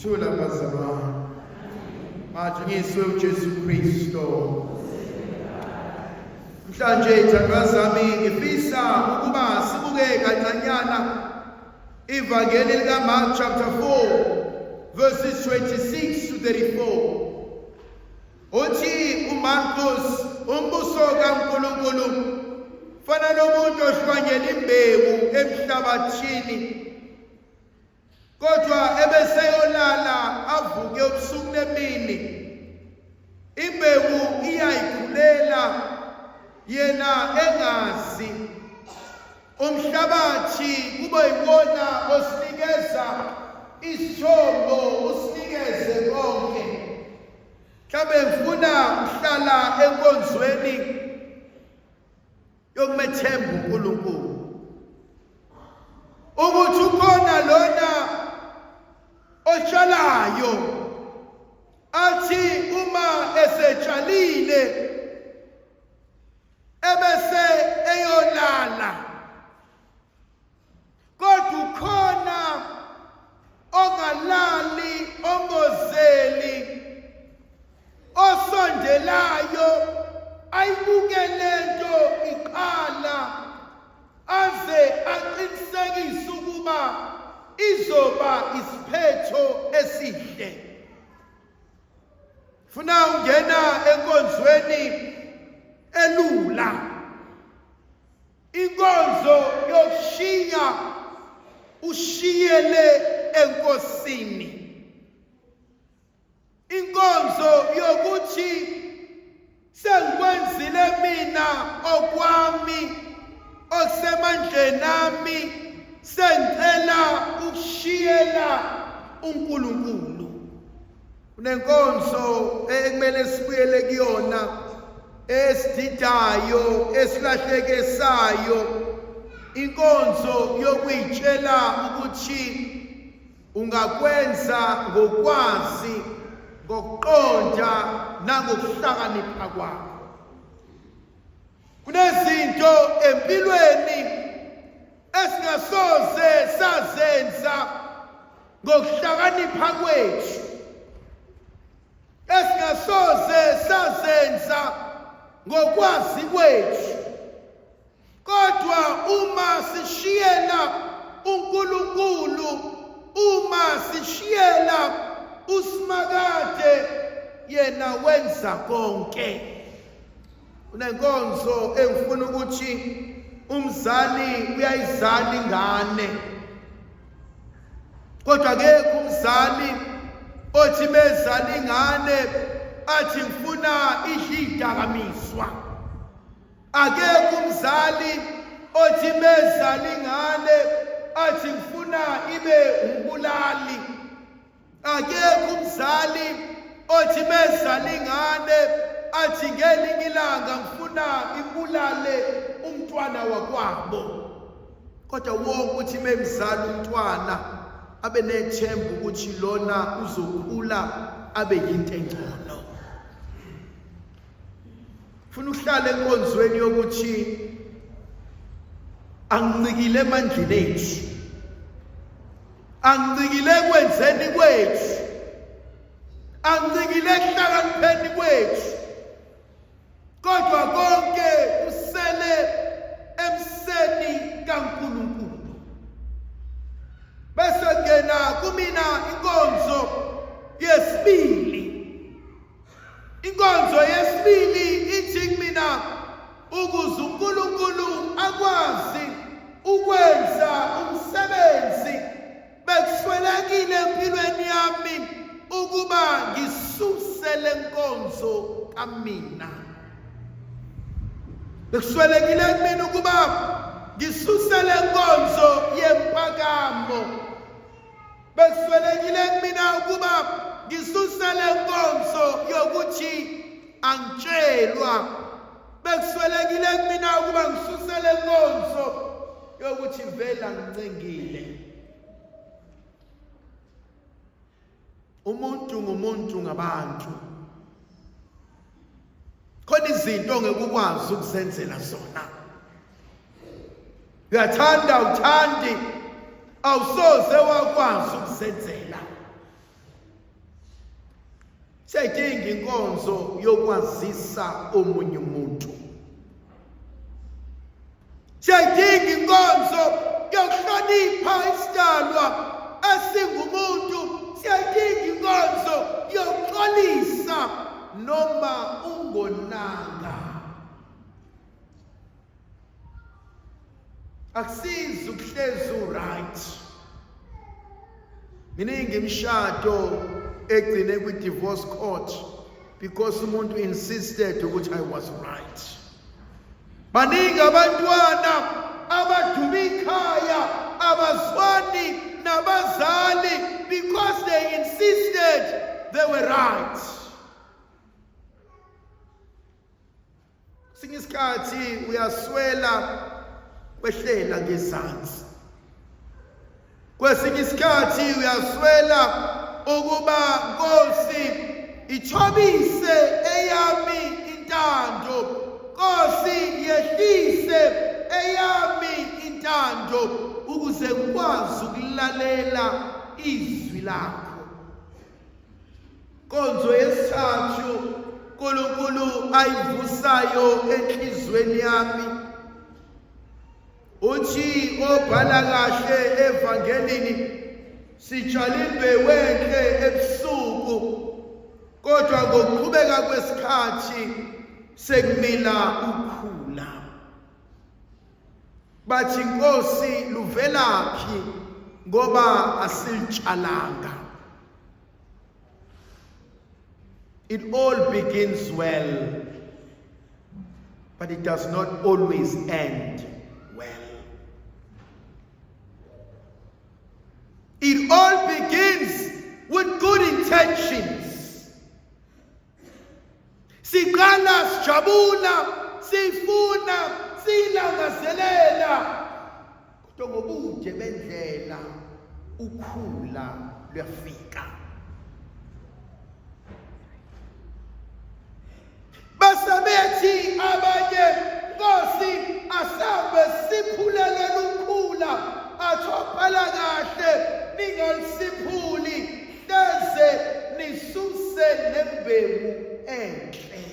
Thula bazalwane. Madunyiswe uJesu Kristu. Mhlanje ithandwa zami ngifisa ukuba sibuke kancanyana ivangeli likaMark chapter 4 verses 26 to 34. Uthi uMarkus umbuso kaNkulunkulu fana nomuntu ohlwanyela imbewu emhlabathini kodwa ebeseyolala avuke ubusuku nemini imbewu iyayikhulela yena engazi umhlabathi kube yiwona osinikeza isithombo usinikeze konke mhlawumbe ngifuna uhlala enkonzweni yokumethemba uNkulunkulu ukuthi ukhona lona otshalayo athi uma esetshalile ebese eyolala kodwa ukhona ongalali ongozeli osondelayo ayibuke lento iqala aze aqinisekise ukuba izoba isiphetho esihle. Funa ungena enkonzweni elula, inkonzo yokushiya ushiyele enkosini, inkonzo yokuthi sengikwenzile mina okwami okusemandleni ami, sengicela ukushiyela uNkulunkulu. Kunenkonzo ekumele sibuyele kuyona esididayo esilahlekesayo, inkonzo yokuyitshela ukuthi ungakwenza ngokwazi, ngokuqonda nangokuhlakanipha kwakho. Kunezinto empilweni esingasoze sazenza ngokuhlakanipha kwethu, esingasoze sazenza ngokwazi kwethu, kodwa uma sishiyela uNkulunkulu, uma sishiyela uSimakade, yena wenza konke. Unenkonzo engifuna ukuthi umzali uyayizala ingane, kodwa akekho umzali othi mezala ingane athi ngifuna idle idakamizwa. Akekho umzali othi mezala ingane athi ngifuna ibe umbulali. Akekho umzali othi mezala ingane athi ngelinye ilanga ngifuna ibulale umntwana wakwabo. Kodwa wonke uthi memzala umntwana abe nethemba ukuthi lona uzokhula abe yinto engcono. Funa uhlale enkonzweni yokuthi angincikile emandleni ethu, angincikile ekwenzeni kwethu, angincikile ekuhlakanipheni kwethu, kodwa konke kusele emseni kaNkulunkulu. Bese ngena kumina inkonzo yesibili. Inkonzo yesibili ithi kumina ukuze uNkulunkulu akwazi ukwenza umsebenzi bekuswelekile empilweni yami ukuba ngisuse lenkonzo kamina. Bekuswelekile kumina ukuba ngisuse lenkonzo yempakamo. Bekuswelekile kumina ukuba ngisuse lenkonzo yokuthi angitshelwa. Bekuswelekile kumina ukuba ngisuse lenkonzo yokuthi vele angincengile. Umuntu ngumuntu ngabantu. Khona izinto ongeke ukwazi ukuzenzela zona. Uyathanda uthandi, awusoze wakwazi ukuzenzela. Siyayidinga inkonzo yokwazisa omunye umuntu. Siyayidinga inkonzo yokuhlonipha isidalwa esingumuntu. Siyayidinga inkonzo yokuxolisa noma ungonanga. Akusizi ukuhlezi uright. Miningi imishado egcine kwi-divorce court because umuntu insisted ukuthi I was right. Baningi abantwana abaduba ikhaya abazwani nabazali because they insisted they were right. Sinye isikhathi uyaswela kwehlela ngezansi. Kwesinye isikhathi uyaswela ukuba Nkosi ithobise eyami intando. Nkosi yehlise eyami intando ukuze ngikwazi ukulalela izwi lakho. Nkonzo yesithathu uNkulunkulu ayivusayo enhlizweni yami uthi obhala kahle evangelini sitshala imbewu enhle ebusuku kodwa ngokuqhubeka kwesikhathi sekumila ukhula bathi inkosi luvelaphi ngoba asilitshalanga. It all begins well, but it does not always end well. It all begins with good intentions. Siqala sijabula, sifuna, silangazelela. Kodwa ngobude bendlela ukhula luyafika. Bese bethi abanye Nkosi asambe siphulele lukhula athophala kahle ningalisiphuli hleze nisuse nembewu enhle.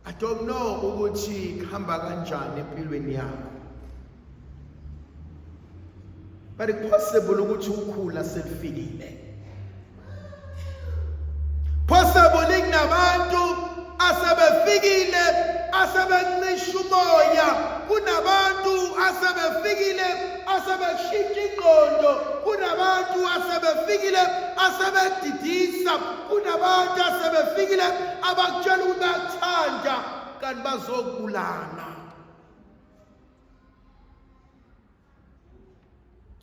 I don't know ukuthi kuhamba kanjani empilweni yakho. But it possible ukuthi ukhula selifikile. Possible kunabantu asebefikile asebencisha umoya, kunabantu asebefikile asebeshintsha ingqondo, kunabantu asebefikile asebedidisa, kunabantu asebefikile abakutshela ukuthi bayakuthanda kanti bazokubulala.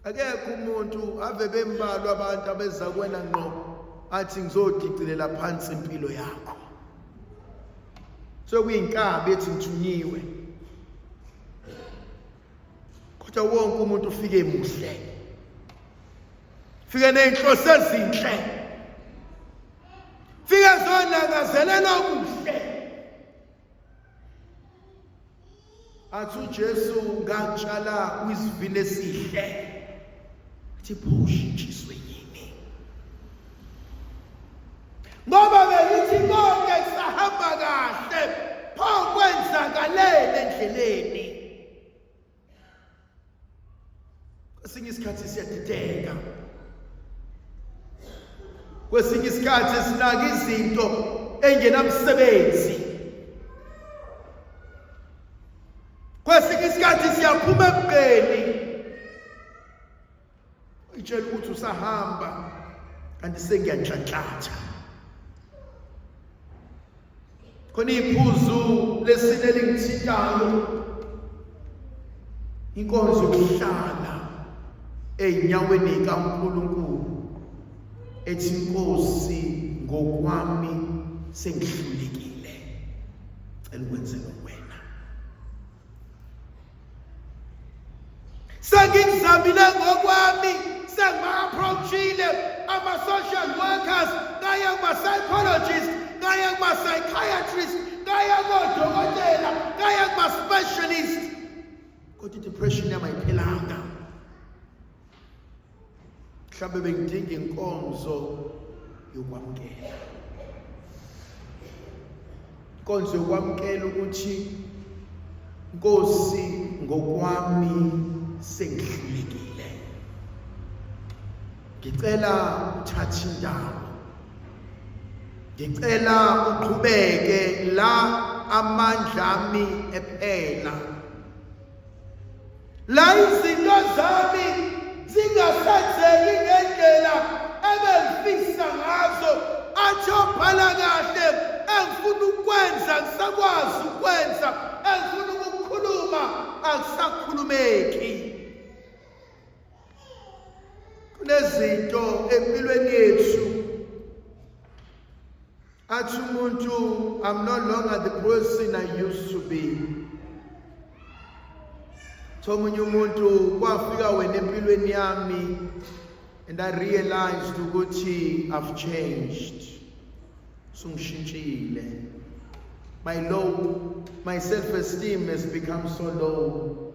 Akekho umuntu ave bembalwa abantu abeza kuwena ngqo athi ngizodicilela phansi impilo yakho. Sekuyinkabi ethi ngithunyiwe. Kodwa wonke umuntu ufike muhle. Fike nezinhloso ezinhle. Fike zolangazelela okuhle. Athi uJesu ngatshala kwisivini esihle. Athi pho ushintshiswe yini? Ngoba bengithi konke kusahamba kahle, pho kwenzakaleni endleleni? Kwesinye isikhathi siyadideka. Kwesinye isikhathi sinaka izinto engenamsebenzi. Kwesinye isikhathi siyaphuma emgqeni. Itshela ukuthi usahamba kanti sengiyanhlanhlatha. Khona iphuzu lesine elingithintayo inkonzo yokuhlala ezinyaweni kaNkulunkulu ethi inkosi ngokwami sengihlulekile cela ukwenzelwa wena. Sengikuzamile ngokwami, sengiba-approachile ama-social workers, ngaya kuma-psychologist, ngaya kuma-psychiatrist, ngaya kodokotela, ngaya kuma-specialist, kodwa i-depression yami ayiphelanga. Mhlawumbe bengidinga inkonzo yokwamukela, inkonzo yokwamukela ukuthi Nkosi ngokwami sengihlulekile, ngicela uthathe indawo, ngicela uqhubeke la amandla ami ephela, la izinto zami zingasenzeki ngendlela ebengifisa ngazo. Athi obhala kahle, engifuna ukwenza ngisakwazi ukwenza, engifuna ukukhuluma akusakhulumeki. Kunezinto empilweni yethu athi umuntu, I'm no longer the person I used to be. Thomunye umuntu, kwafika wena empilweni yami and I realized ukuthi I've changed, sungishintshile. My self esteem has become so low.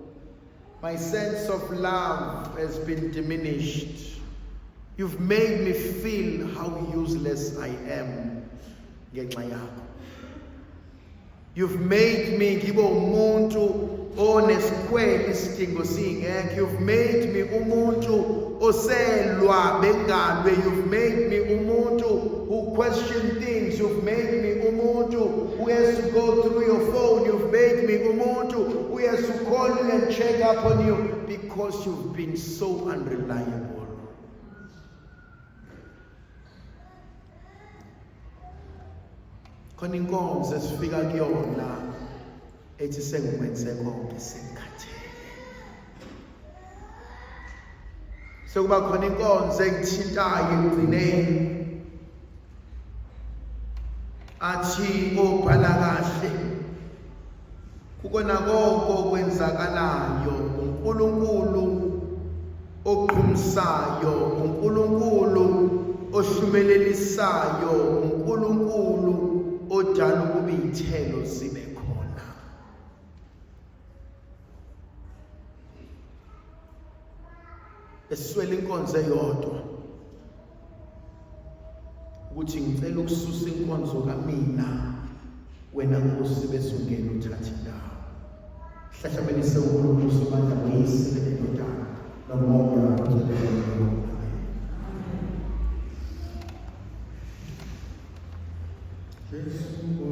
My sense of love has been diminished. You've made me feel how useless I am ngenxa yakho. You've made me ngibe umuntu onesikhwele, isidingo singekho. You've made me umuntu oselwa bengalwe. You've made me umuntu who question things. You've made me umuntu who has to go through your phone. You've made me umuntu who has to call you and check up on you because you've been so unreliable. Khona inkonzo esifika kuyona ethi sengikwenze konke, sengikhathele. Sekuba khona inkonzo engithintayo ekugcineni, athi obhala kahle, kukona konke okwenzakalayo uNkulunkulu oqhumsayo, uNkulunkulu ohlumelelisayo, uNkulunkulu odala ukuba iy'thelo zibe khona. Eswele inkonzo eyodwa ukuthi ngicela ukususa inkonzo kamina, wena Nkosi bese ungena uthatha indawo. Hlahlamelise uNkulunkulu Somandla, ngoYise neNdodana noMoya oNgcwele. Amen. Jesu.